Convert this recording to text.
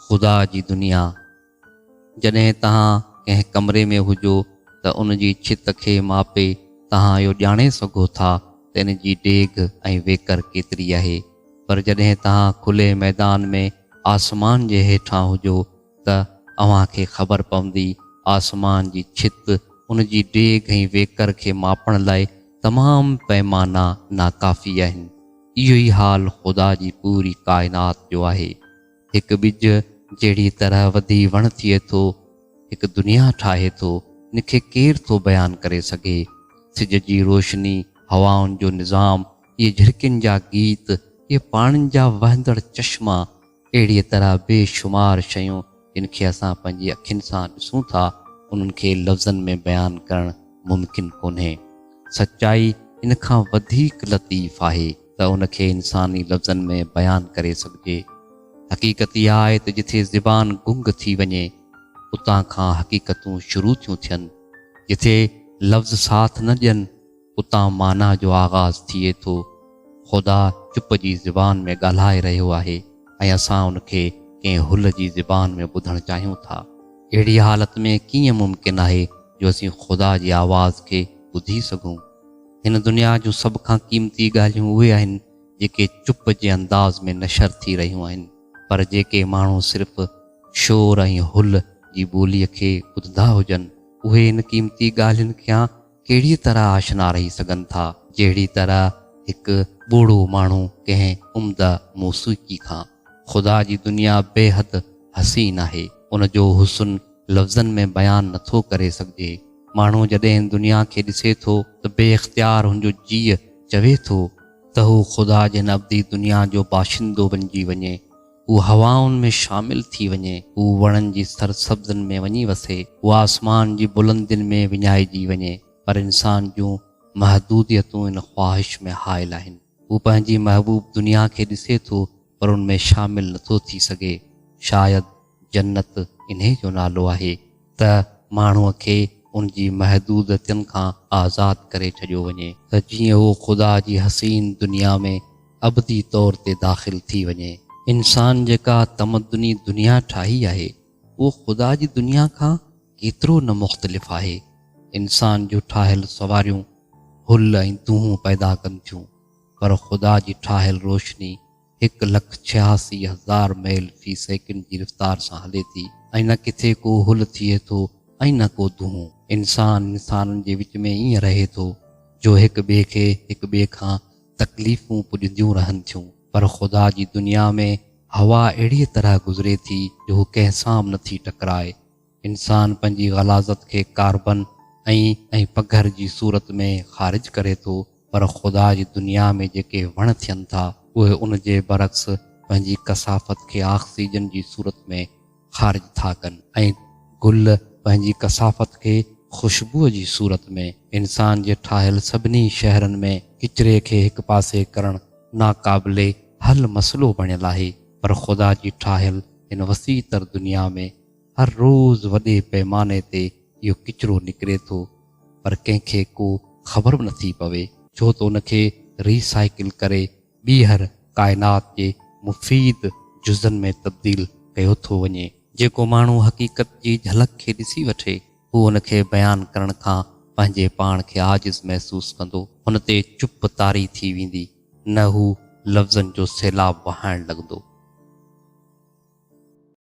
خدا جي دنيا. جڏهن توهان ڪنهن ڪمري ۾ هجو ته ان جي ڇت کي ماپي توهان اهو ڄاڻي سگهو ٿا ته ان جي ڊيگهه ۽ ويڪر ڪيتري آهي. پر جڏهن توهان کلي ميدان ۾ آسمان جي هيٺان هجو ته اوهان کي خبر پوندي آسمان جي ڇت ان جي ڊيگهه ۽ ويڪر کي ماپڻ لاء تمام پئمانا ناڪافي آهن. اهو ئي حال خدا جي پوري ڪائنات جو آهي. هڪ ٻج جهڙي طرح وڌي وڻ ٿئي ٿو، هڪ دنيا ٺاهي ٿو، ان کي ڪير ٿو بيان ڪري سگهي؟ سج جي روشني، هوائن جو نظام، اهي جهرڪين جا گيت، اهي پاڻين جا وهندڙ چشما، اهڙيء طرح بي شمار شيون جن کي اسان پنهنجي اکين سان ڏسون ٿا، انهن کي لفظن ۾ بيان ڪرڻ ممڪن ڪونهي. سچائي ان کان وڌيڪ لطيف آهي ته ان کي انساني لفظن ۾ بيان ڪري سگهجي. حقيقت اها آهي ته جٿي زبان گنگ ٿي وڃي، اتان کان حقيقتون شروع ٿيون ٿين. جٿي لفظ ساٿ نه ڏين، اتان معنيٰ جو آغاز ٿئي ٿو. خدا چپ جي زبان ۾ ڳالهائي رهيو آهي ۽ اسان ان کي ڪنهن هل جي زبان ۾ ٻڌڻ چاهيون ٿا. اهڙيء حالت ۾ ڪيئن ممڪن آهي جو اسين خدا جي آواز کي ٻڌي سگهون؟ هن دنيا جون سڀ کان قيمتي ڳالهيون اهي آهن جيڪي چپ جي انداز ۾ نشر ٿي رهيون آهن. پر جيڪي ماڻهو صرف شور ۽ هل جي ٻوليء کي ٻڌندا هجن، اهي ان قيمتي ڳالهين کان ڪهڙيء طرح آشنا رهي سگهن ٿا، جهڙي طرح هڪ ٻوڙو ماڻهو ڪنهن عمده موسيقي کان. خدا جي دنيا بيحد حسين آهي. ان جو حسن لفظن ۾ بيان نه ٿو ڪري سگهجي. ماڻهو جڏهن هن دنيا کي ڏسي ٿو ته بي اختيار هن جو جيء چوي ٿو ته هو خدا جي هن ابدي دنيا جو باشندو بنجي وڃي. هو هوائن ۾ شامل ٿي وڃي، هو وڻن جي سرسبزن ۾ وڃي وسي، هو آسمان جي بلندين ۾ وڃائجي وڃي، پر انسان جون محدوديتون ان خواهش ۾ حائل آهن. هو پنهنجي محبوب دنيا کي ڏسي ٿو، پر ان ۾ شامل نٿو ٿي سگهي. شايد جنت انهي جو نالو آهي ته ماڻهوء کي ان جي محدوديتن کان آزاد ڪري ڇڏيو وڃي، ته جيئن هو خدا جي حسين دنيا ۾ ابدي طور تي داخل ٿي وڃي. انسان جيڪا تمدني دنيا ٺاهي آهي، اهو خدا جي دنيا کان ڪيترو نه مختلف آهي. انسان جون ٺاهيل سواريون هل ۽ دونهون پيدا ڪن ٿيون، پر خدا جي ٺاهيل روشني 1,86,000 ميل في سيڪنڊ جي رفتار سان هلي ٿي ۽ نه ڪٿي ڪو هل ٿئي ٿو ۽ نه ڪو دونهون. انسان انسانن جي وچ ۾ ائين رهي ٿو، جو هڪ ٻئي کي هڪ ٻئي کان تڪليفون پڄنديون رهن ٿيون، پر خدا جي دنيا ۾ هوا اهڙيء طرح گذري ٿي جو هو ڪنهن سان به نٿي ٽڪرائي. انسان پنهنجي غلاظت کي ڪاربن ۽ ۽ پگهر جي صورت ۾ خارج ڪري ٿو، پر خدا جي دنيا ۾ جيڪي وڻ ٿين ٿا، اهي ان جي برعڪس پنهنجي ڪثافت کي آڪسيجن جي صورت ۾ خارج ٿا ڪن ۽ گل پنهنجي ڪثافت کي خوشبوء جي صورت ۾. انسان جي ٺاهيل سڀني شهرن ۾ ڪچري کي هڪ پاسي ڪرڻ ناقابل حل مسئلو بڻيل آهي، پر خدا جي ٺاهيل هن وسيع تر دنيا ۾ هر روز وڏي پيماني تي اهو ڪچرو نڪري ٿو، پر ڪنهن کي ڪو خبر به نٿي پوي، ڇو ته ان کي ري سائيڪل ڪري ٻيهر ڪائنات جي مفيد جزن ۾ تبديل ڪيو ٿو وڃي. جيڪو ماڻهو حقيقت جي جهلڪ کي ڏسي وٺي، هو ان کي بيان ڪرڻ کان پنهنجي پاڻ کي عاجز محسوس ڪندو. هن تي چپ طاري ٿي ويندي، نه هو لفظن جو سيلاب وهائڻ لڳندو.